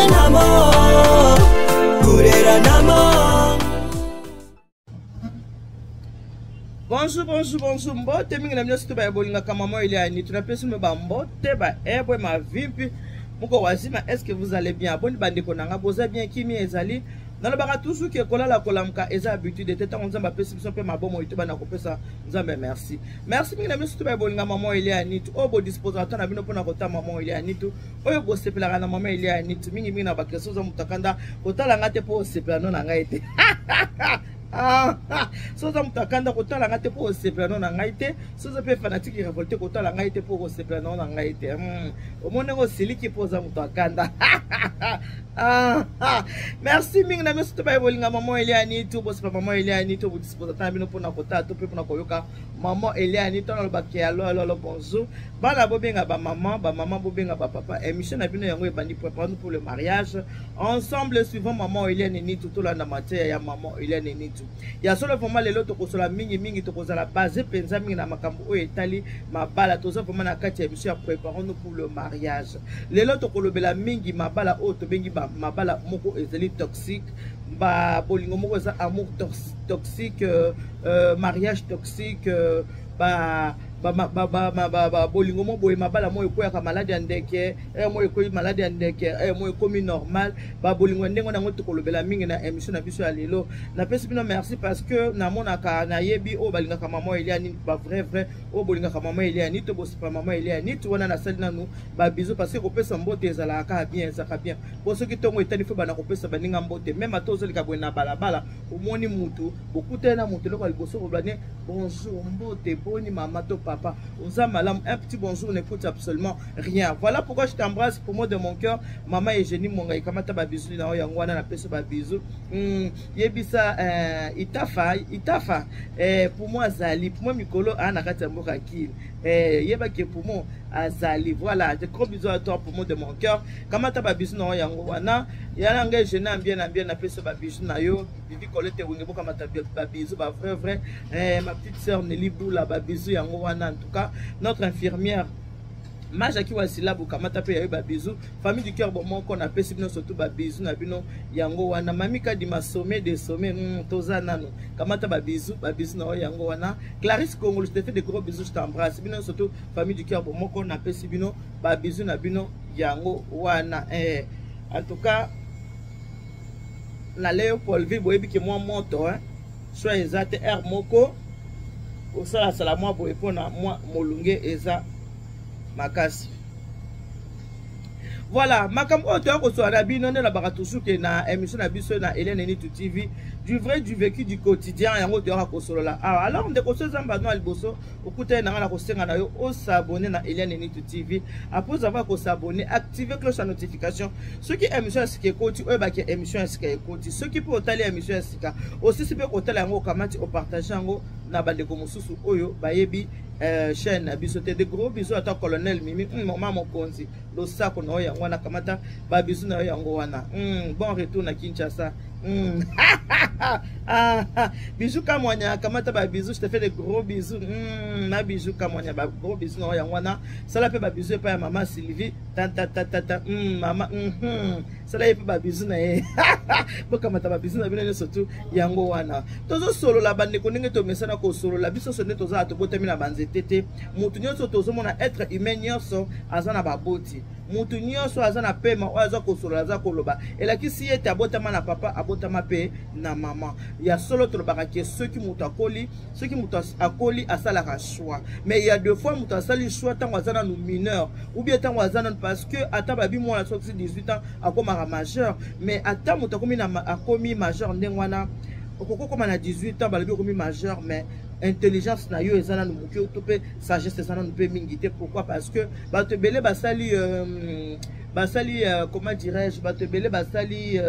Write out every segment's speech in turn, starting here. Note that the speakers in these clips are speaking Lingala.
Kureranamo, kureranamo. Bonjour, bonjour, bonjour. Mbote mingi na bino surtout ba bolingaka maman Eliane. Tunapesi bino ba mbote ba ebwe ma vimpi. Moko wazima, est-ce que vous allez bien? Boni bandeko nanga boza bien kimi ezali. Nalobaka toujours que kolala kolamuka eza habitude te ntango Nzambe apesi biso mpe mabomoi to bana kopesa Nzambe merci. Merci mingi na bino surtout ba bolinga maman Eliane. Oyo bo disposaka temps na bino mpona kotala maman Eliane. Oyo bosepelaka na maman Eliane mingi mingi na ba question oza moto akanda kotala nga te mpo osepela no na ngai te. Ah, ah. So oza moto akanda kotala ngai te mpo osepela no na ngai te. So oza mpe fanatique révolte kotala ngai te mpo okosepela no na ngai te. Omoni ndenge osiliki mpo oza moto akanda. Ah, ah. Merci mingi na biso to baye bolinga maman Eliane to bosepela maman Eliane to bodisposa na bino mpona kotala to mpe mpona koyoka maman Eliane. To nalobaki alo alo alo bonjour bana bobenga ba maman, ba maman bobenga ba papa. Émission na bino yango ebandi, préparons pour le mariage ensemble suivant maman Eliane Nitu. Tolanda matière ya maman Eliane Nitu ya solo. Vraiment lelo tokosola mingi mingi, tokozala basé mpenza mingi na makambo oyo etali mabala. Toza vraiment na kati ya émission ya préparons pour le mariage. Lelo tokolobela mingi mabala oyo tobengi mabala moko ezali toxique, ba bolingo moko eza amour toxique, mariage toxique, ba bolingo mo boye, mabala mo ekweyaka maladi ya ndeke, mo ekoyi maladi ya ndeke, mo ekomi normal. Babolingo ya ndenge wana yango tokolobela mingi na émission na biso ya lelo. Napesi bino merci parce que namonaka, nayebi oyo balingaka mama Eliane, ba vrai vrai oyo bolingaka mama Eliane to bosepa mama Eliane wana. Nasali nanu babisous parce que kopesa mbote ezalaka kaka bien, ezalaka bien po soki ntongo etali fo bana kopesa baninga mbote. Même ata ozoleka boye na balabala, omoni mutu, bokutani na mutu, eloko ya liboso koloba ne bonjour, mbote, boni mama to papa, oza malamu? Un petit bonjour ne coûte absolument rien. Voilà pourquoi je t'embrasse pour moi de mon cœur, mama Eugénie Monga. Ekamata babisous na oyo yango wana, napesa babisous. Yebisa itafa itafa, pour moi azali, pour moi mikolo aa na kati ya mboka kili, yebaki pour moi azali. Voilà, de gros bisous à toi pour moi de mon cœur. Kamata babisous na oyo yango wana ya na ngai Eugénie ambien na bien, napesa babisous na yo. Vivi Colette Wenge, bokamata babisous ba vrai vrai. Ma petite sœur Nelly Boula, babisous yango wana. En tout cas notre infirmière Majaki Wasila, bokamata mpe yayo babisous. Famille du cœur bomoko, napesi bino surtout babisous na bino yango wana. Mami Kadima, sommet de sommet, toza nano, kamata babisous, babisous na oyo yango wana. Clarisse Congolo, je te fais de gros bisous, je t'embrasse. Bino surtout famille du cœur bomoko, napesi bino babisous na bino yango wana. En tout cas na Léopoldville boyebi ke mwa moto, hein? So eza te aire moko kosalasala mwa boye mpona mwa molunge eza makasi. Voilà makambo oyo toya kosola na bino. Nde nabaka toujours ke na émission na biso na Hélène Nitu TV, du vrai, du vécu, du quotidien, yango toyaka kosolola awa. Alors ndeko, so eza mbano ya liboso okutani na ngai, na kosenga na yo os'abonner na Eliane Nitu TV. Après avoir kos'abonner, active cloche ya notification. Soki émission ya sika ekoti, oyebaki émission ya sika ekoti. Soki mpe otali émission ya sika, osisi mpe kotala yango, okamati opartager yango na bandeko mosusu oyo bayebi chaîne na biso te. De gros bisous ata colonel Mimi, mama mokonzi, losako na oyo yango wana. Kamata babisous na yo yango wana. Bon retour na Kinshasa. Ah, ah. Bijou Kamwanya, kamata babisous, je te fais de gros bisous. Na Bijou Kamwanya, ba gros bisous na oyo yango wana. Sala mpe babisous epai ya mama Sylvie tatatatata, mama, sala ye mpe babisous na ye. Bokamata babisous na bino nyonso tu yango wana. Tozosolola bandeko ndenge tomesana kosolola. Biso nyonso nde tozala, tobotami na banzete te. Motu nyonso tozomona, être humain nyonso aza na baboti. Motu nyonso aza na pema oyo aza kosolola, aza koloba, elakisi ete abotama na papa, abotama mpe na mama. Ya solo tolobaka ke soki moto akoli, soki moto akoli asalaka choix. Mais il y a deux fois moto asali choix ntango aza nanu mineur ou bien ntango aza nanu, parce que ata babi mwana soki 18 ans akomaka majeur, mais ata moto akomi na akomi majeur ndenge wana, okoki okoma na 18 ans, balobi okomi majeur, mais intelligence na yo eza nanu moke to mpe sagesse eza nanu mpe mingi te. Pourquoi? Parce que bato ebele basali, comment dirais-je, bato ebele basali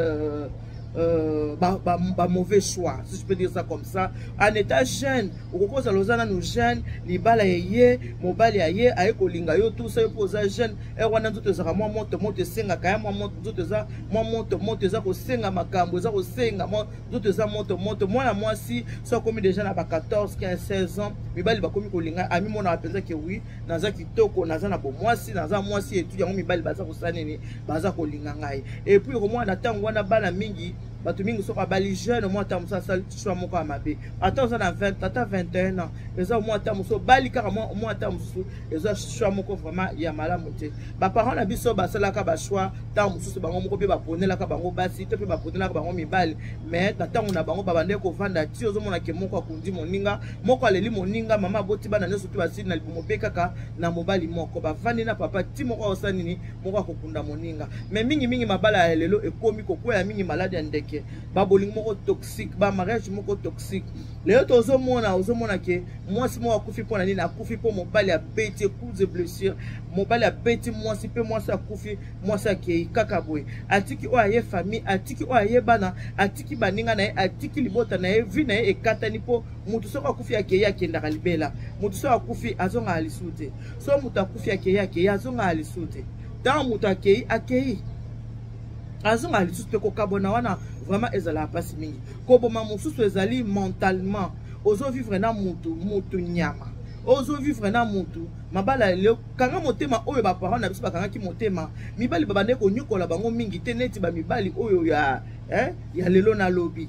ba, ba, ba mauvais choix, si je peux dire ça comme ça. En état jeune, okoki kozala oza nanu jeune, libala eye, mobali aye, aye kolinga yo, tout ça. Yo mpo oza jeune, heure wana nzoto ezalaka mwa moto moto, esengaka ya mwa moto, nzoto eza mwa moto moto, eza kosenga makambo, eza kosenga mwa nzoto eza moto moto. Mwana mwasi so akomi déjà na ba 14, 15, 16 ans, mibali bakomi kolinga, amimonaka mpenza ke oui, naza kitoko, naza na bomwasi, naza mwasi etu yango, mibali baza kosala nini? Baza kolinga ngai. Et puis okomona na ntango wana bana mingi, bato mingi, soki abali jeune, mwa ata mosusu asali choix moko ya mabe. Ata oza na 20, ata 21 ans, eza mwa ata mosusu obali kaka mwa ata mosusu, eza choix moko vraiment ya malamu te. Baparent na biso basalaka bachoix, ntango mosusu bango moko mpe baponelaka bango basi to mpe baponelaka bango mibali. Mais na ntango na bango babandeki kovanda ti ozomona ke moko akundi moninga, moko aleli moninga, mama aboti bana nyonso to basili na libumu mpe kaka na mobali moko, bavandi na papa ti moko akosala nini? Moko akokunda moninga. Mais mingimingi mabala ya lelo ekomi kokwea mingi maladi ya ndeke, babolingo moko toxique, bamariage moko toxique. Lelo tozomona, ozomona ke mwasi moko akufi. Mpo na nini akufi? Mpo mobali abeti, coups de blessure, mobali abeti mwasi mpe mwasi akufi. Mwasi akei kaka boye, atiki oyo aye famille, atiki oyo aye bana, atiki baninga na ye, atiki libota na ye, vie na ye ekatani. Mpo motu soki akufi, akei, akendaka libela. Motu soki akufi, azongaka lisusu te. So moto akufi, akei, akei, azongaka lisusu te. Ntango moto akei, akei, azongaka lisusu te. Kokabona wana vraiment ezalaka mpasi mingi. Koboma mosusu ezali mentalement. Ozovivre na mutu, mutu nyama, ozovivre na mutu. Mabala lelo, kanga motema. Oyo baparent na biso bakangaki motema, mibali babandaki konyokola bango mingi te neti bamibali oyo ya lelo. Nalobi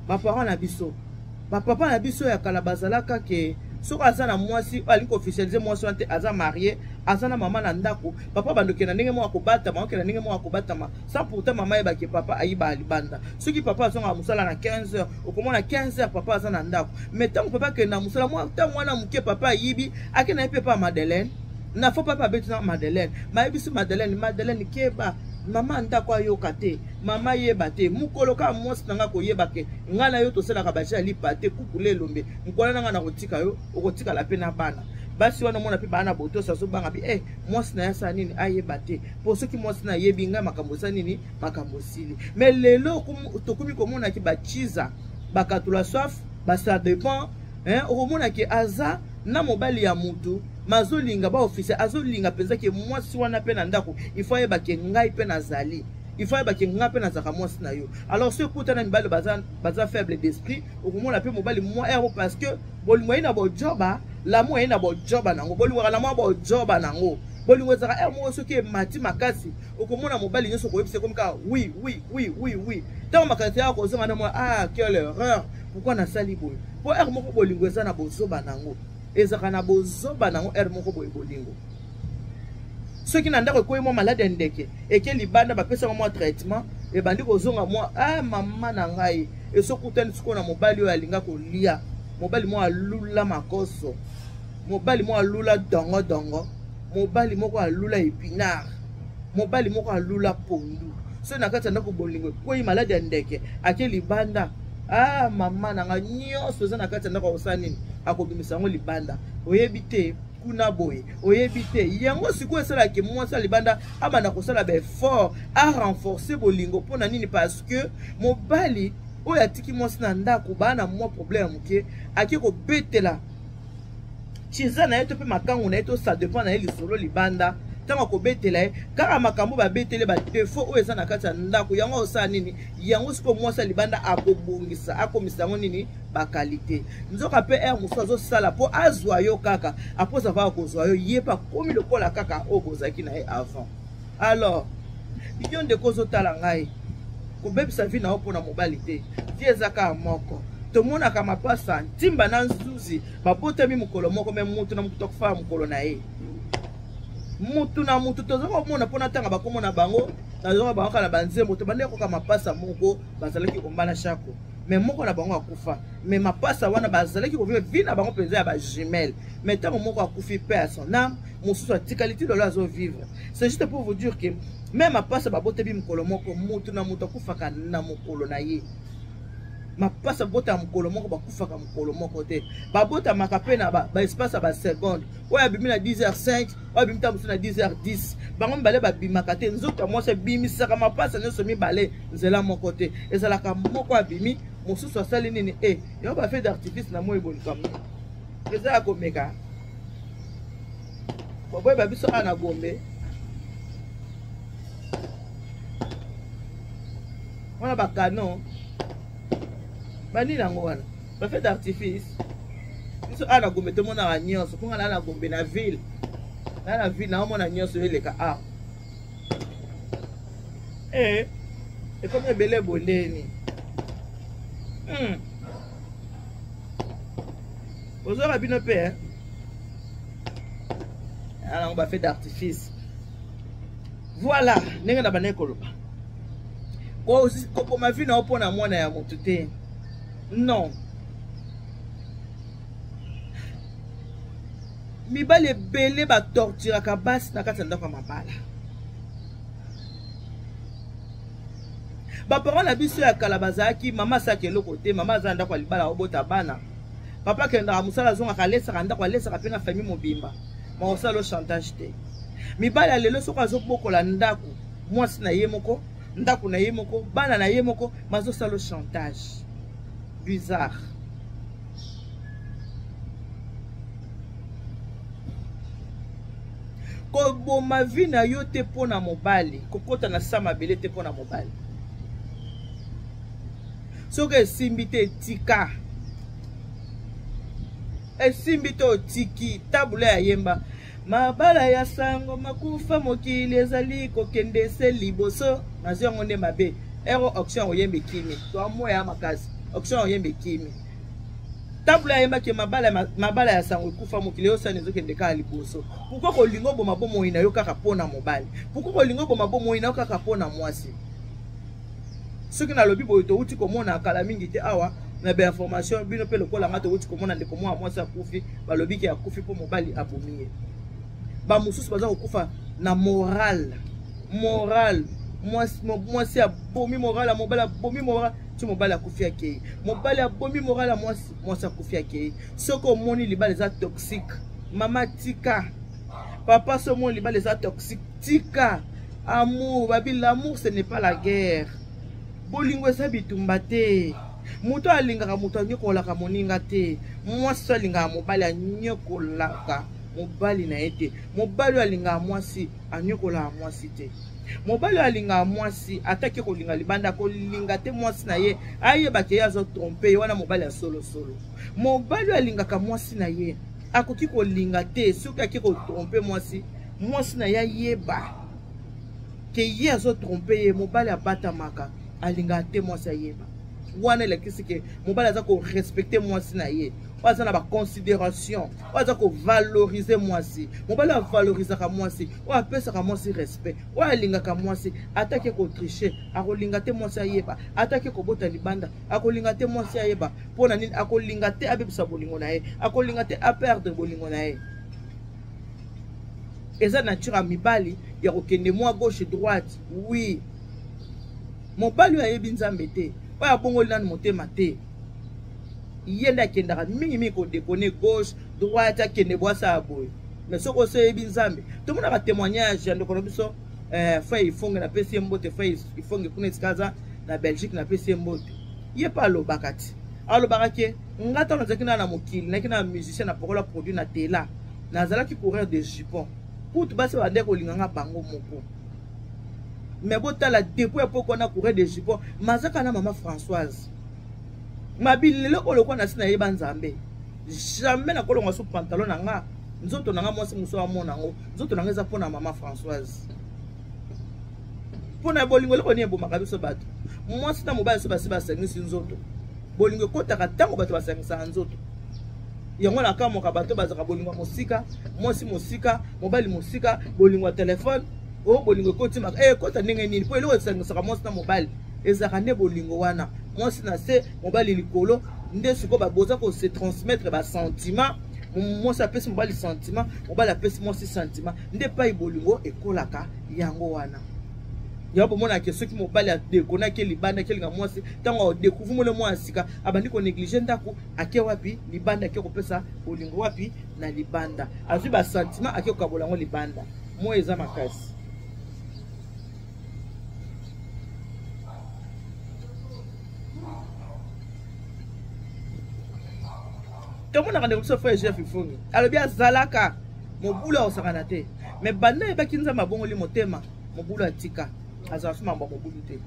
baparent na biso, bapapa na biso ya kala bazalaka ke soki aza na mwasi oyo alingi koofficialiser mwasi wana te, aza marié, aza na mama na ndako, papa bandoki na ndenge moko akobatama, okende na ndenge moko akobatama, sans pourtant mama ayebaki papa ayiba libanda. Soki papa azongaka mosala na 15 heures, okomona 15 heures papa aza na ndako. Mais ntango papa akende na mosala, mwa ntango wana moke, papa ayibi, akende ye mpe pa Madeleine na fo papa abeti na Madeleine, mayebisi Madeleine: "Madeleine, keba, mama ndako ayoka te, mama yeba te. Mokolo kaka mwasi na ngai koyeba ke ngai na yo tosalaka baje ya lipa te, kukula elombe mokolo na ngai na kotika yo, okotikala mpe na bana basi wana." Omona mpe baa na botosi, azobanga mpe mwasi na ye asala nini? Ayeba te, mpo soki mwasi na ayebi ngai, makambo eza nini? Makambo esili. Mais lelo tokomi komonaki bachiza bakatula soif, basa dépend. Okomonaki aza na mobali ya mutu, mazolinga baofficier, azolinga mpenza ke mwasi wana mpe na ndako, il faut ayeba ke ngai mpe nazali, il faut ayeba ke ngai mpe nazalaka mwasi na yo. Alors soki ekutana mibali baza, baza faible d'esprit, okomona mpe mobali mwa ero, parce que bolingo aye na bojoba, lamu aye na bojoba nango, bolingaka na mwa bojoba nango. Bolingo ezalaka ere moko, soki emati makasi, okomona mobali nyonso koyebisa ekomi kaka oui, oui, oui, oui, oui. Ntango makanisi yaka kozonga na mwa: "Ah, quelle erreur, pourquoi nasali boye?" Mpo ere moko bolingo eza na bozoba nango, ezalaka na bozoba nango. Ere moko boye bolingo, soki na ndako ekoyi mwa maladi ya ndeke, eke libanda, bapesaka mwa traitement, ebandi kozonga mwa. Ah, mama na ngai, esokutani sikoyo na mobali oyo alinga kolia, mobali moko alula makoso, mobali moko alula dongodongo, mobali moko alula épinard, mobali moko alula pondu. Soki na kati ya ndako bolingo ekwei maladi ya ndeke, ake libanda, ah, mama na ngai, nyonso eza na kati ya ndako akosala nini? Akobimisa yango libanda. Oyebi te kuna boye, oyebi te yango. Sikoyo esalaki mwasi ya libanda abanda kosala baeffort, arenforcer bolingo. Mpo na nini? Parce que mobali oyo atiki mwasi na ndako, baa na mwa problème ya moke, ake kobetela chiza na ye to mpe makangu na ye to ça dépend na ye lisolo libanda. Ntango akobetela ye kaka makambo, babetele badéfauts oyo eza na kati ya ndako yango, osala nini? Yango sikoyo mwasi ya libanda akobongisa, akomisa yango nini? Baqualité. Nzoka mpe ere mosusu azosala mpo azwa yo kaka, apoza kaka kozwa yo, ye mpe akomi lokola kaka oyo bozalaki na ye avant. Alors yo ndeko ozotala ngai, kobebisa vie na yo mpona mobali te. Vie eza kaka moko. Tomonaka mapasa ntimba na nzuzi babotami mokolo moko, mais mutu na mutu akufaka mokolo na ye. Mutu na mutu toza komona mpona ntanga bakomona bango, nazoka bango kaka na banzembo. Tobandeki koka mapasa moko bazalaki kombana shako, mais moko na bango akufa. Mais mapasa wana bazalaki kovivre vie na bango mpenza ya bajumelles. Mais ntango moko akufi, paix à son âme, mosusu atikali ti lelo azovivre. C'est juste pour vous dire que même mapasa babotami mokolo moko, mutu na moto akufaka na mokolo na ye. Mapasa babotaka mokolo moko, bakufaka mokolo moko te. Babotamaka mpe na baespace ya baseconde. Oyo abimi na 10h05, oyo abimi ntango mosusu na 10h10. Bango mibale babimaka te. Nzoto ya mwasi ebimisaka mapasa nyonso mibale nzela moko te. Ezalaka moko abimi, mosusu asali nini? E yango bafe d'artifice na moi ebolikambo eza ya komeka. Boboyeba biso awa na Gombe wana bakano banini yango wana bafe d'artifice. Biso awa na Gombe tomonaka nyonso mpo nga naa na Gombe na ville, naa na ville, naomona nyonso eleka awa. E ekomi ebele bondeni. Ozwaka bino mpe yango bafe d'artifice. Voilà ndenge na bandaki koloba, koboma vie na yo mpo na mwana ya motu te, non. Mibali ebele batorturaka basi na kati ya ndako ya mabala. Baparent na biso ya kala bazalaki, mama asalaka eloko te, mama aza na ndako ya libala, obota bana, papa akendaka mosala, azongaka, alesaka ndako, alesaka mpe na famille mobimba, makosala chantage te. Mibali ya lelo, soki azobokola ndako, mwasi na ye moko, ndako na ye moko, bana na ye moko, bazosala chantage bizarre. Koboma vie na yo te mpo na mobali, kokɔta na sa mabele te mpo na mobali. Soki esimbi te, etika. Esimbi te, otiki. Tabula ya yemba mabala ya sango makufa, mokili ezali kokende se liboso. Nazwi yango nde mabe ero auction oyemba ekimi to amoya makasi, auction oyemba ekimi. Tabula ayembaki mabala, mabala ya sango ekufa, mokili osani ezokende kaka liboso. Pourquoi kolinga oboma bomoi na yo kaka mpo na mobali? Pourquoi kolinga oboma bomoi na yo kaka mpo na mwasi? Soki nalobi boye, touti komona kala mingi te awa na bainformation, bino mpe lokola nga, touti komona ndeko mwana mwasi akufi, balobi ke akufi mpo mobali abomi ye. Bamosusu baza kokufa na moral, moral mwasi abomi moral ya mobali, abomi moral ti mobali akufi akei. Mobali abomi moral ya mwasi, mwasi akufi akei. Soki omoni libala eza toxique, mama tika, papa, soki omoni libala eza toxique, tika. Amour, babi l'amour ce n'est pas la guerre. Bolingo eza bitumba te. Moto alingaka moto anyokolaka moninga te. Mwasi alingaka mobali anyokolaka mobali na ye te. Mobali oyo alingaka mwasi anyokolaka mwasi te. Mobali oyo alingaka mwasi, ataki kolinga libanda, akolinga te mwasi na ye ayebaka ye azotrompe ye. Wana mobali ya solosolo. Mobali oyo alingaka mwasi na ye akoki kolinga te soki ake kotrompe mwasi, mwasi na ye ayeba ke ye azotrompe ye. Mobali abatamaka, alingaka te mwasi ayeba. Wana elakisi ke mobali aza korespecte mwasi na ye, oyo aza na baconsidération, oyo aza kovalorize mwasi. Mobali oyo avalorizaka mwasi, oyo apesaka mwasi respect, oyo alingaka mwasi, atake kotriche, akolinga te mwasi ayeba. Atake kobota libanda, akolinga te mwasi ayeba. Mpo na nini? Akolinga te abebisa bolingo na ye, akolinga te aperdre bolingo na ye. Eza nature ya mibali ya kokende mwa gauche droite, oui. Mobali oyo ayebi Nzambe te, oyo abongoli nanu motema te, ye nde akendaka mingimingi kodekone gauche droite, akende bwasa ya boye. Mais soki oso oyebi Nzambe, tomonaka témoignage ya ndeko na biso frère Ifonge, napesi ye mbote. Frère Ifonge kuna esika aza na Belgique, napesi ye mbote. Ye mpe alobaka ti alobaka ke nga ntango nazalaki na na mokili, nayaki na musicien, na pokola produit na tela, nazalaki coureur de jupon, kutu basi babandaki kolinga nga bango moko. Mais botala, depuis ya poko wana coureur de jupon mazaka na mama Françoise mabi. Lelo oyo lokola nasi nayeba Nzambe, jamais nakolonga su pantalon na nga, nzoto na nga mwasi mosusu amona yango. Nzoto na nga eza mpona mama Françoise, mpona bolingo. Eloko nini ebomaka biso bato? Mwasi na mobali so basi basangisi nzoto, bolingo ekɔtaka. Ntango bato basangisaka nzoto, yango nakamwaka bato bazalaka bolingo ya mosika, mwasi mosika, mobali mosika, bolingo ya telefone oyo. Bolingo ekotimaka, ekɔta ndenge nini? Mpo eloko esangisaka mwasi na mobali ezalaka nde bolingo wana, mwasi na se, mobali likolo. Nde sikoyo boza kose transmettre basentiment. Mwasi apesi mobali sentiment, mobali apesi mwasi sentiment, nde epai bolingo ekolaka yango wana. Yango bomonaka ke soki mobali adekonaki libanda, akelinga mwasi, ntango adecouvrir mona mwana sika, abandi konéglige ndako, ake wapi? Libanda. Ake kopesa bolingo wapi? Na libanda. Azwi basentiment, ake kokabola yango libanda. Moi eza makasi. Tomonaka ndeko biso frère Jeff Ifongi alobi azalaka mobulu, akosakana te, mais banda ayebaki Nzambe abongoli motema, mobulu atika, azala so mambo ya mobulu te.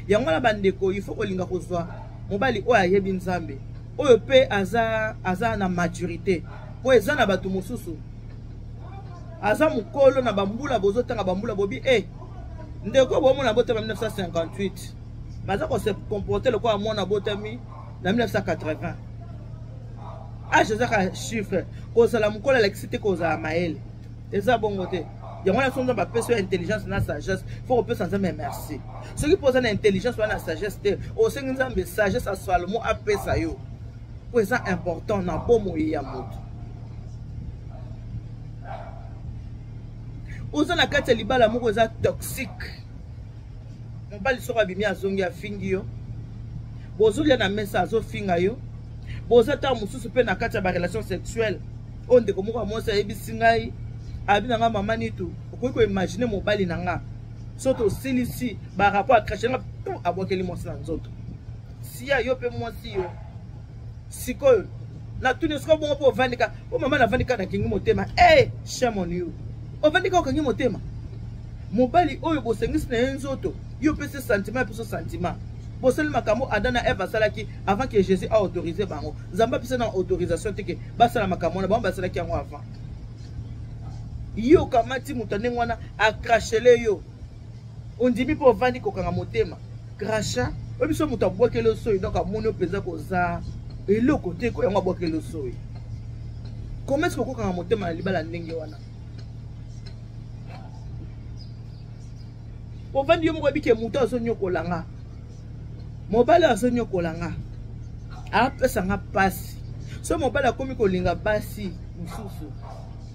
Yango wana bandeko, il faut kolinga kozwa mobali oyo ayebi Nzambe, oyo mpe aza na maturité, mpo eza na bato mosusu aza mokolo na bambula, bozotanga bambula, bobi e ndeko bomona botama 1958, baza kose comporter lokola mwana botami na 1980. Age ezaka chiffre. Kozala mokolo alakisi te kozala mayele, eza bongo te. Yango wana so Nzambe apesi yo intelligence na sagesse, faut kopesa Nzambe merci. Soki mpo oza na intelligence wana na sagesse te, osengi Nzambe sagesse ya Salomo apesa yo, po eza important na bomoi ya moto. Oza na kati ya libala moko eza toxique, mobali soko abimi azongi afingi yo, bozolia na mesa azofinga yo, boza ntango mosusu mpe na kati ya barelation sexuelle. Oyo ndeko moko ya mwasi ayebisi ngai, abi na nga: "Mama Nitu, okoki koimagine mobali na nga, so tosilisi barapport, acrache nga tu, abwakeli mwasi na nzoto." Sia yo mpe mwasi yo sikoyo natuni sikoyo bongo mpo ovandika o mama navandika nakingi motema. E shame on you! Ovandika okangi motema, mobali oyo bosengisi na ye nzoto, yo opesi sentiment, epeso sentiment, bosali makambo Adam na Eve asalaki avant que Jésus aautorise bango. Nzambe apesa na autorisation te ke basala makambo wana, bango basalaki yango avant. Yo okamati moto ndenge wana, acrachele yo, ondimi mpo ovandi kokanga motema. Crachat oyo biso moto abwakeli osoi, donc amoni yo mpenza koza eloko te, ko yango abwakeli osoi. Comment est-ce kokokanga motema na libala ndenge wana? Ovandi yo moko, oyebike moto azonyokola nga, mobali azonyokola nga, apesa nga mpasi. So mobali akomi kolinga basi mosusu,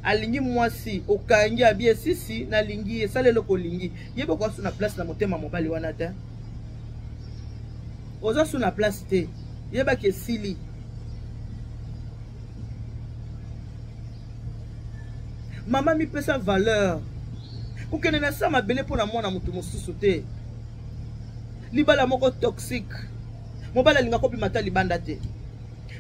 alingi mwasi, okangi abi esisi, nalingi esala eloko olingi, yeba okoa so na place na motema mobali wana te, oza so na place te, yebaki esili. Mama, mipesa valeur. Kokende na sa mabele mpo na mwana moto mosusu te. Libala moko toxique, mobali alinga kobima ata libanda te,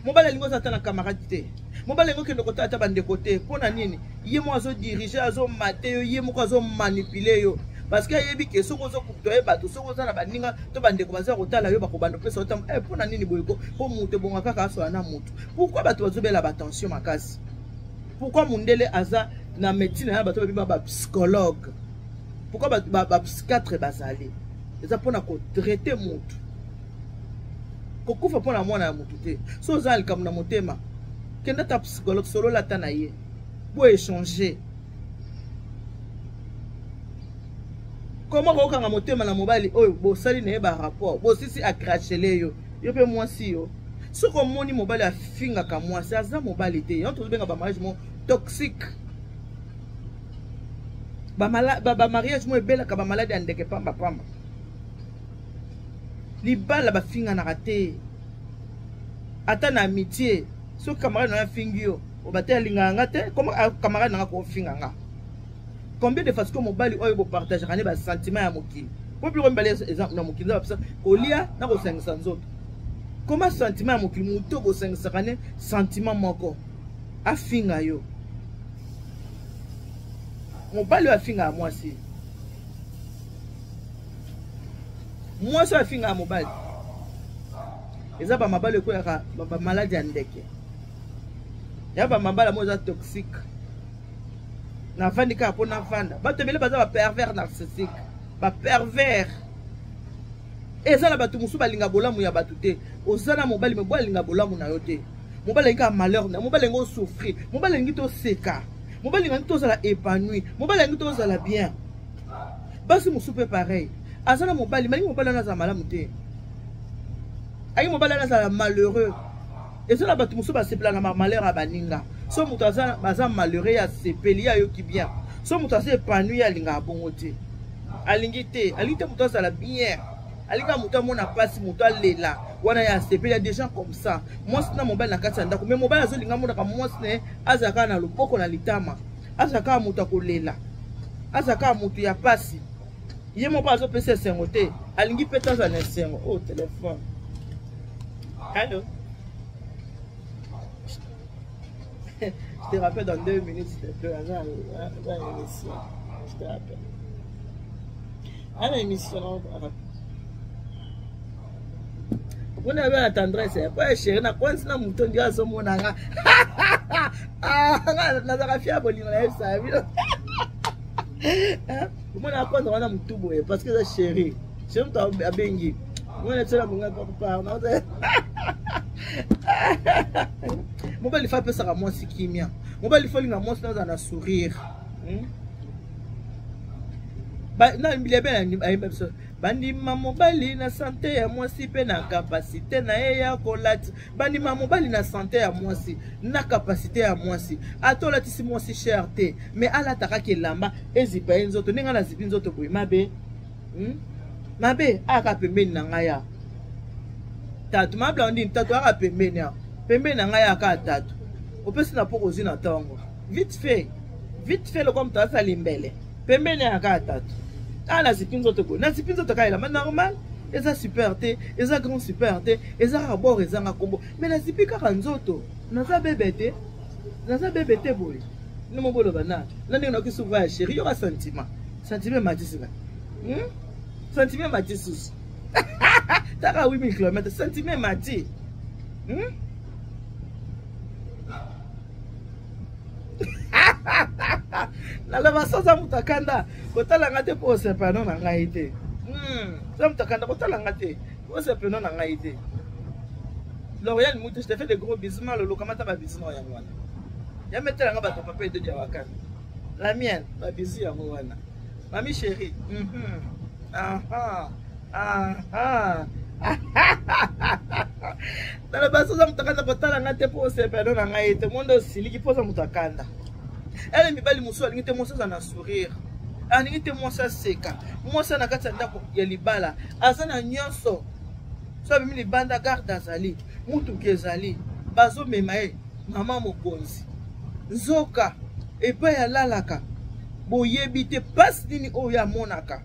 mobali alingi oza ata na camarade te, mobali alingi okende kotala ata bandeko te. Mpo na nini? Ye moko azodirige, azomate yo, ye moko azomanipule yo, parce que ayebi ke soki ozokutoye bato, soki oza na baninga to bandeko baza kotala yo, bakobanda opesa yo ntango. Mpo na nini boyeko? Mpo moto ebonga kaka asola na moto. Pourquoi bato bazobela batension makasi? Pourquoi mundele aza na médecine ya bato babima bapsychologue? Pourquoi bapsychiatre bazali? Eza mpona kotraite motu. Kokufa mpona mwana ya motu te. So oza na likambo na motema, kende ata psychologue, solola ata na ye, bo échanger. Koma kokanga motema na mobali oyo bosali na ye barapport, bosisi, acrachele yo, yo mpe mwasi yo. Soki omoni mobali afingaka mwasi, aza mobali te. Yango tozobenga bamariage mo toxique, bamariage mo ebelaka bamaladi ya ndeke pambapamba. Libala bafinganaka te, ata na amitié. Soki camarade na yo afingi yo, oba te alingaka nga te, koma camarade na nga kofinga nga combien de fois? Sikoyo mobali oyo bopartageaka ne basentiment ya mokili, po biloko mibale eza na mokili, eza bapesa kolia na kosangisa nzoto. Koma sentiment ya mokili, moto bosangisaka ne sentiment moko afinga yo. Mobali oyo afingaka mwasi, mwasi oyo afingaka mobali, eza bamabala ekweyaka bamaladi ya ndeke, ya bamabala mo eza toxique. Navandi kaka mpo navanda. Bato ebele baza bapervers narcissique, bapervers. Eza na bato mosusu balinga bolamu ya bato te. Oza na mobali, me bo alinga bolamu na yo te. Mobali alingi kaka malheur na mobali, alingi osouffrir, mobali alingi toseka, mobali alingi tozala épanoui, mobali alingi tozala bien. Basi mosusu mpe pareil, aza na mobali, malingi mobali wana azala malamu te, alingi mobali wana azala malheureux. Eza na bato mosusu basepela na malheur ya baninga. So moto aza malheureux, ye asepeli, ye ayoki bien. So moto aza épanoui, ye alingaka bongo te. Alingi te, alingi te moto azala bien. Alingi moto amona mpasi, moto alela. Wana ya asepeli, ya des gens comme ça. Mwasi na mobali na kati ya ndako, mais mobali azolinga amonaka mwasi na ye azala kaka na loboko na litama, azala kaka moto akolela, azala kaka moto ya mpasi. Ye moko azopesa esengo te, alingi mpe te azala na esengo. Oh, telefone. Allo? Je te rappelle dans 2 minutes, s'il te plaît. Aza émission. Je te rappelle. Ana émission. Mpona abe na tendresse po ya chéri na kwansi na moto ndi azomona nga nazalaka fia bolingo na yebisaka bino omona kwanza wana motu boye parce que eza chéri, chéri moto abengi omona biso na bonga papa. Mobali fa apesaka mwasi kimia, mobali fo olinga mwasi naza na sourire. Na bilebe ayemba biso bandima mobali na sante ya mwasi mpe na kapasite na ye ya kolati. Bandima mobali na sante ya mwasi, na kapasite ya mwasi. Ata olatisi mwasi cher te, mais alata kaka elamba ezipa ye nzoto ndenge nazipi nzoto boye. Mabe, Mabe ayaka pembeni na ngai ya tatu mabla ndini, tatu ayaka pembeni awa, pembeni na ngai ayaka tatu. Opesi na poko ozwi na ntongo, vite fait, vite fait, lokola moto asali mbele pembeni ayaka tatu. Ah, nazipi nzoto boye, nazipi nzoto kaka elamba normal. Eza super te, eza grand super te, eza kaka bord, ezanga kombo, mais nazipi kaka nzoto. Naza bebe te, naza bebe te boye. Nde boloba na na ndenge nakoki souvent ya chéri. Yoka sentiment, sentiment ematisi nga, Sentiment emati susu taka 8000 km, sentiment emati, Naloba so oza moto akanda, kotala nga te mpo osepano na ngai te. Oza moto akanda, kotala nga te mpo osepano na ngai te. L'Oréal Moutou, je te fais de gros bisous. Malolo, comment t'as ba bisous yango wana? Ya metela nga bato papa edo dia wakana. La mienne, ba bisous yango wana. Mami chérie. Aha. Aha. Naloba so oza moto akanda, kotala nga te mpo osepelo na ngai te. Monde osiliki mpo oza moto akanda. Ele mibali mosusu alingi te mwasi aza na sourire, alingi te mwasi aseka. Mwasi na kati ya ndako ya libala aza na nyonso, so abimi libanda, garde azali, mutuka ezali, bazomema ye mama mokonzi. Nzoka epai alalaka boyebi te mpasi nini oyo amonaka.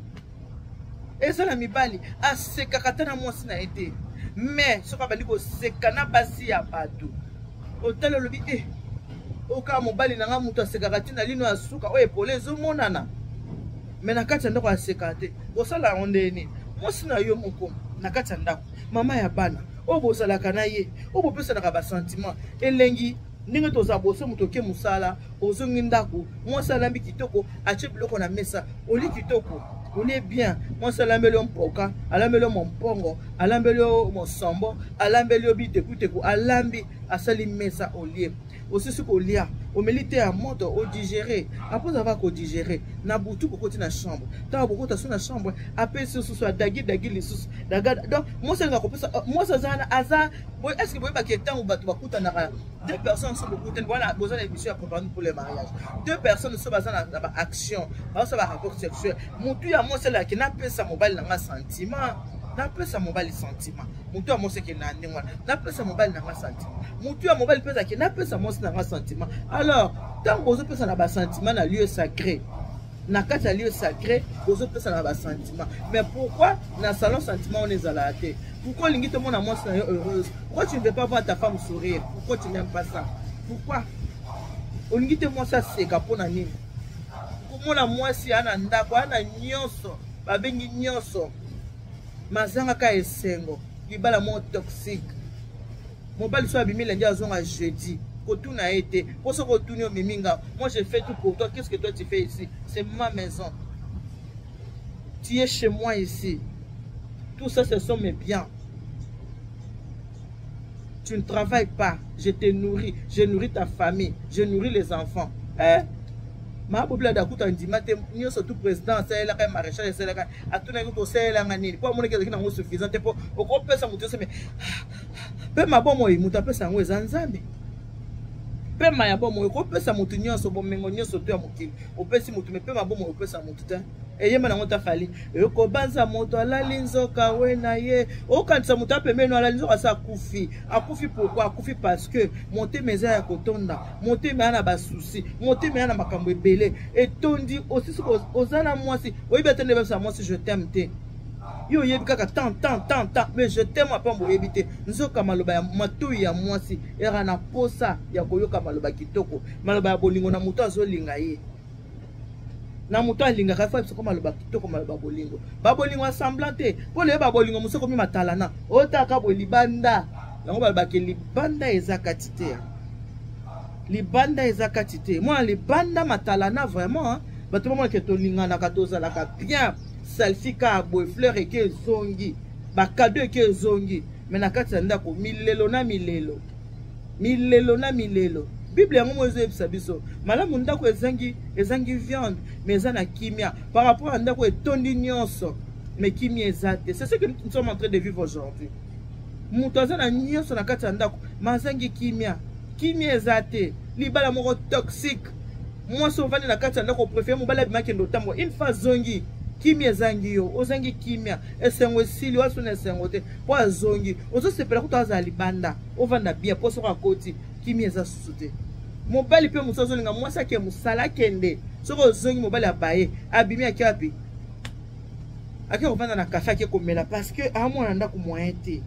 Eza na mibali asekaka ata na mwasi na ye te, mais soki abandi koseka na basi ya bato, otali olobi e oka mobali na nga moto asekaka ntina lino ya suka oyo epole ezomonana, mais na kati ya ndako asekaka te. Kosala yango ndeni mwasi na yo moko na kati ya ndako, mama ya bana oyo bozalaka na ye, oyo bopesanaka basentiment elengi ndenge toza boso. Moto oke mosala, ozongi ndako, mwasi alambi kitoko, atie biloko na mesa, oli kitoko, olie bien. Mwasi alambeli yo mpoka, alambeli yo mompongo, alambeli yo mosombo, alambeli yo bitekuteku, alambi, asali mesa, olie. Osisi kolia, omeli te ya moto, odigérer. Après avoir kodigérer, na butu bokoti na chambre. Ntango bokota so na chambre, apesi lisusu, adagidagi lisusu. Donc mwasi alinga kopesa mwasi aza wana aza. Est ce que boyebaki ntango bato bakutanaka, deux personnes so bokutani wana, boza na émission ya propagande pour le mariage, deux personnes so baza na baaction, bazosala barapport sexuel, motu ya mwasi alaki napesa mobali na nga sentiment, napesa mobali sentiment. Motu ya mwasi ekende na ndenge wana, napesa mobali na nga sentiment. Motu ya mobali mpe ezalaki napesa mwasi na nga sentiment. Alors ntango bozopesa na basentiment na lieu sacré, na kati ya lieu sacré bozopesa na basentiment, mais pourquoi na salon sentiment wana ezalaka te? Pourquoi olingi tomona mwasi na yo heureuse? Pourquoi tu ne veux pas voir ta femme sourire? Pourquoi tu n'aimes pas ça? Pourquoi olingi te mwasi aseka? Mpo na nini komona mwasi aya na ndako, aya na nyonso, babengi nyonso, mazangaka esengo? Libala moko toxique. Mobali so abimi lundi, azonga jeudi, kotuna ye te, mpo soki otuni, omemi nga. Moi, je fais tout pour toi, qu'est-ce que toi tu fais ici? C'est ma maison, tu es chez moi ici, tout ça, ce sont mes biens. Tu ne travailles pas, je te nourris, je nourris ta famille, je nourris les enfants. Eh, mabobila dakuta ndima te nyonso tu. Président asalelaka ye, maréchal asalelaka, atunaki tosalelanga nini mpo amonaki ezalaki nango suffisant te, mpo okopesa moto nyonso. Mais mpe mabomoi moto apesa yango eza Nzambe. Pema ya bomoi okopesa moto nyonso, bomengo nyonso to ya mokili opesi moto, mais pema bomoi opesa moto te. Eyemba nango ta Fally. Ekobanza moto alali nzoka we na ye. Okanisa moto apembeni alali nzoka asa akufi. Akufi pourquoi? Akufi parce que motema eza ya kotonda. Motema ya na ba soucis. Motema ya na makambo ebele. Etondi osisi oza na mwasi. Oyebi ata nde babisa mwasi je t'aime te. Yo oyebi kaka tant tant tant tant mais je t'aime apambo oyebi te. Nzoka maloba ya matoyi ya mwasi ezalaka na posa ya koyoka maloba kitoko. Maloba ya bolingo na moto azolinga ye. Na moto alingaka fa soko maloba kitoko, maloba bolingo, babolingo ya semblant te, mpo lelo babolingo mosusu ekomi matalana. Otaka boye libanda yango balobaki libanda eza kati te, libanda eza kati te. Mwana libanda matalana vraiment, bato bamonake tolinganaka, tozalaka bien, selfie kaka boye, fleur eke ezongi, bakado eke ezongi, me na kati ya ndako milelo na milelo, milelo na milelo. Bible yango moko ezoyebisa biso malamu ndako ezangi ezangi viande mais eza na kimia par rapport à ndako etondi nyonso mais kimia eza te. C'est ce que nous sommes en train de vivre aujourd'hui. Moto aza na nyonso na kati ya ndako mais azangi kimia, kimia eza te. Libala moko toxique, mwasi ovandi na kati ya ndako, préféré mobali abima akende otambola, une fois azongi kimia ezangi yo, ozangi kimia, esengo esili, waso na esengo te mpo azongi, ozosepela kutu azala libanda, ovanda bien mpo soki akoti kimia eza susu te. Mobali mpe mosusu azolinga mwasi ake mosala, akende, soki ozongi mobali abaye, abimi ake wapi? Ake kovanda na kafe, ake komela parce que amwana ndako moyen te.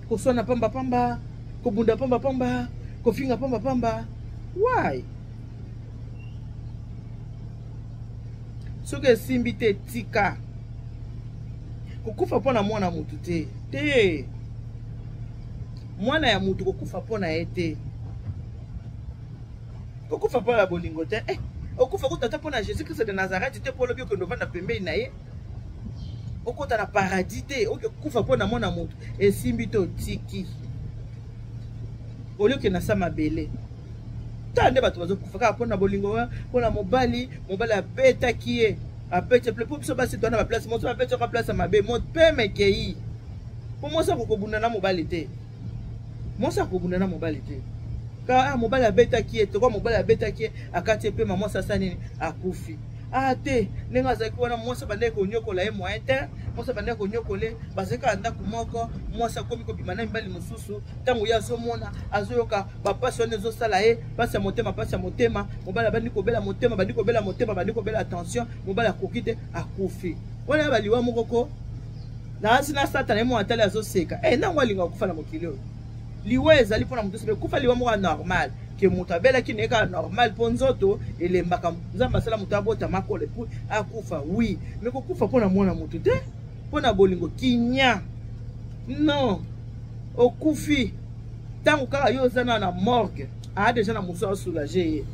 Koswana pambapamba, kobunda pambapamba, kofinga pambapamba, why? Soki esimbi te, tika. Kokufa mpo na mwana motu te te, mwana ya motu kokufa mpo na ye te, kokufa mpo na bolingo te. Okufa kuta ata mpo na Jésus Christ de Nazareth te, mpo olobi okende ovanda pembeni na ye, okota na paradis te. Okokufa mpo na mwana motu, esimbi te, otiki olie okende na sa mabele. Tala nde bato bazokufa kaka mpo na bolingo, mpo na mobali. Mobali abetaki ye, abeti mpo biso basi towana baplace moso, abeti oka place ya mabe, mopeme ekei mpo mwasi akokobunda na mobali te, mwasi akobunda na mobali te. Ka mobali abetaki ye tokwa, mobali abetaki ye, akati ye pema, mwasi asali nini? Akufi. Ah te, ndenge azalaki wana, mwasi abandaki konyokola ye moyen te, mwasi abandaki konyokola ye, bazalaki kaka ndako moko, mwasi akomi kobima na mibali mosusu. Ntango ye azomona, azoyoka bapasi wana ezosala ye mpasi ya motema, mpasi ya motema, mobali abandi kobela motema, bandi kobela motema, bandi kobela tension, mobali akoki te, akufi. Wana ya baliwa moko ko naasi na satana ye moko atali azoseka. Nango alinga kokufa na mokili oyo. Liwa ezali mpona moto soki ekufa liwa moko ya normal, ke moto abelaki na ye kaka normal, mpo nzoto elembaka, Nzambe asala moto abota makolo epuis akufa, oui, me kokufa mpona mwana moto te, mpona bolingo kinya non. Okufi ntango kaka yo oza na morgue, aa deja na mosu asoulage ye.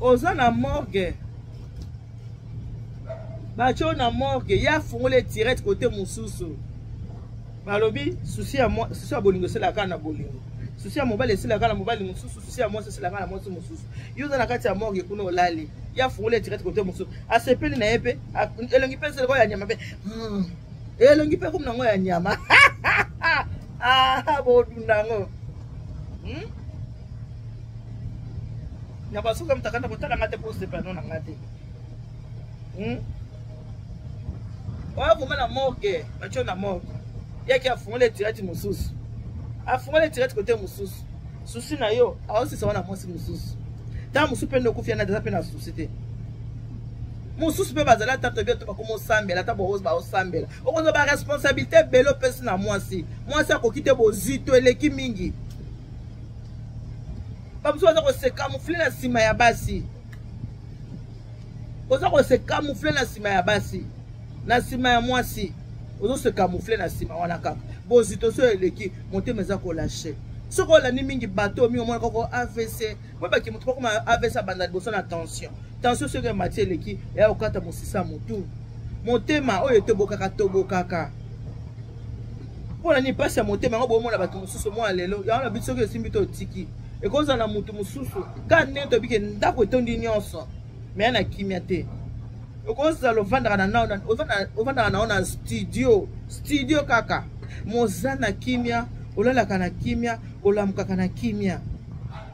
Oza na morgue, batio na morgue, ye afungoli etirete kote mosusu, balobi susi ya susi ya bolingo esalaka kaka na bolingo, susi ya mobali esalaka kaka na mobali mosusu, susi ya mwasi esalaka na mwasi mosusu. Yo oza na kati ya morgue kuna olali, ye afungoli etirete kote mosusu, asepeli na ye mpe elongi mpe esalaka ya nyama mpe elongi mpe komi nango ya nyama. Bodunda yango na basuka mutakanda kotala nga te mpo osepela no na nga te. Oya vraimen na morgue, batio na morgue, yaki afungoli etirati mosusu, afungoli etirati kote mosusu, susi na yo aosisa wana mwasi mosusu. Ntango mosusu mpe nde okufi yana aza mpe na susi te, mosusu mpe bazali ata toyebi to bakoma osambela, ata baosambela, okozwa baresponsabilité ebele opesi na mwasi, mwasi akoki te, bozito eleki mingi. Bamosusu baza kose camoufle na nsima ya basi, oza kose camoufle na nsima ya basi, na nsima ya mwasi, ozose camoufle na nsima wana kaka. Bozito so eleki, motema eza kolashe. Soki olandi mingi bato mingi omona koko AVC, oyebaki moto bakoma AVC abanda liboso na tension. Tension soki emati eleki, eya kokata mosisa motu, motema oyo etobokaka tobokaka. Mpona nini mpasi ya motema yango? Bomona bato mosusu mwana lelo yango na biso, soki esimbi to otiki. Ekozala na motu mosusu kaka ndenge toyebi ke ndako etondi nyonso, me ya na kimia te. Okozala ovandaka na ovandaka na yo na studio, studio kaka moza na kimia, olalaka na kimia, olamukaka na kimia.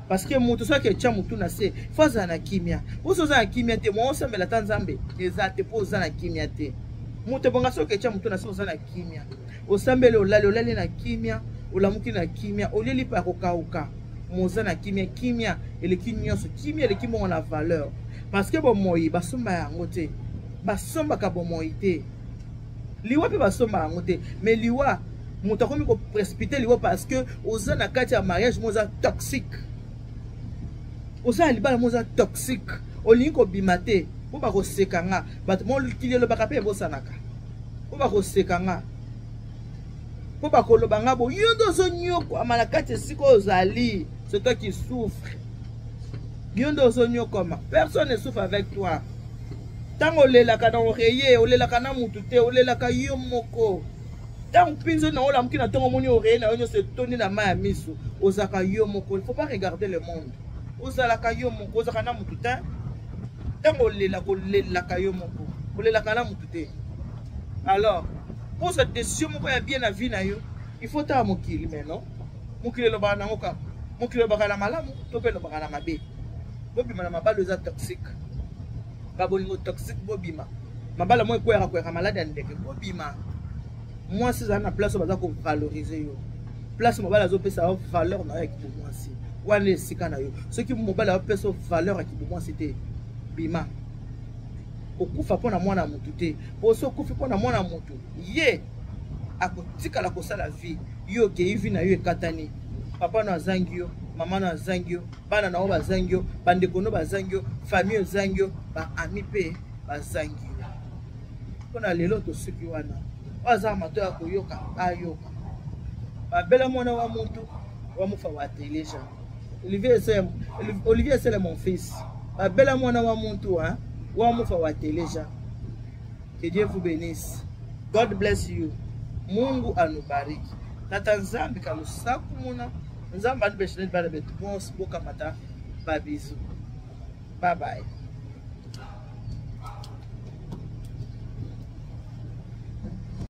Parce que moto soki etya motu na se, fo azala na kimia. Mpo soki oza na kimia te, mwa osambela ata Nzambe eza te, mpo oza na kimia te. Moto ebonga soki etya motu na se, oza na kimia, osambeli, olali, olali na kimia, olamuki na kimia, olieli mpe akokauka, moza na kimia. Kimia eleki nyonso, kimia eleki mbongo na valeur. Parce que bomoi basomba yango te, basombaka bomoi te, liwa mpe basomba yango te. Mais liwa, moto akomi koprécipiter liwa parce que oza na kati ya mariage mo oza toxique, oza na libala mo oza toxique, olingi kobima te mpo bakoseka nga. Bato mokili elobaka mpe ebosanaka, mpo bakoseka nga, mpo bakoloba nga bo. Yo nde ozonyokwama na kati esika ozali, c'est toi qui souffre. Yo nde ozonyokwama, personne ne souffre avec toi. Ntango olelaka na oreiller, olelaka na mutu te, olelaka yo moko. Ntango mpinzo na olamuki na ntongo, omoni oreiller na yo nyonso etondi na mai ya miso, ozalaka yo moko. Il faut pas regarder le monde. Ozalaka yo moko, ozalaka na mutu te. Ntango olelaka, olelaka yo moko, olelaka na mutu te. Alors kozwa décision moko ya bien na vie na yo, il faut tala mokili. Mais non, mokili elobaka nango kaka, mokili elobaka na malamu to mpe elobaka na mabe. Bobima na mabala eza toxique, babolingo toxique, bobima. Mabala mo ekweyaka kweyaka, maladi ya ndeke, bobima. Mwasi, ezala na place oyo baza kovaloriser yo, place mobali azopesa yo valeur na yo ya kibomwasi, wana esika na yo. Soki mobali azopesa yo valeur ya kibomwasi te, bima. Kokufa mpo na mwana motu te, mpo so okufi mpo na mwana motu, ye akotikala kosala vie. Yo okei, vie na yo ekatani. Papa no azangi yo, mama no azangi yo, bana na yo bazangi yo, bandeko no bazangi yo, famille ozangi yo, baami mpe bazangi yo. Mpo na lelo tosuki wana. Oyo aza mato ya koyoka, ayoka. Babela mwana wa mutu wa mufa wa teleja. Olivier Esele, Olivier Esele, mon fils, babela mwana wa muntu hein, wa mufa wa teleja. Que Dieu vous bénisse. God bless you. Mungu anubariki. Tata Nzambi kalusaku muna Nzambe anubeshine bana betu bonso, bokamata ba bisous. Bye bye.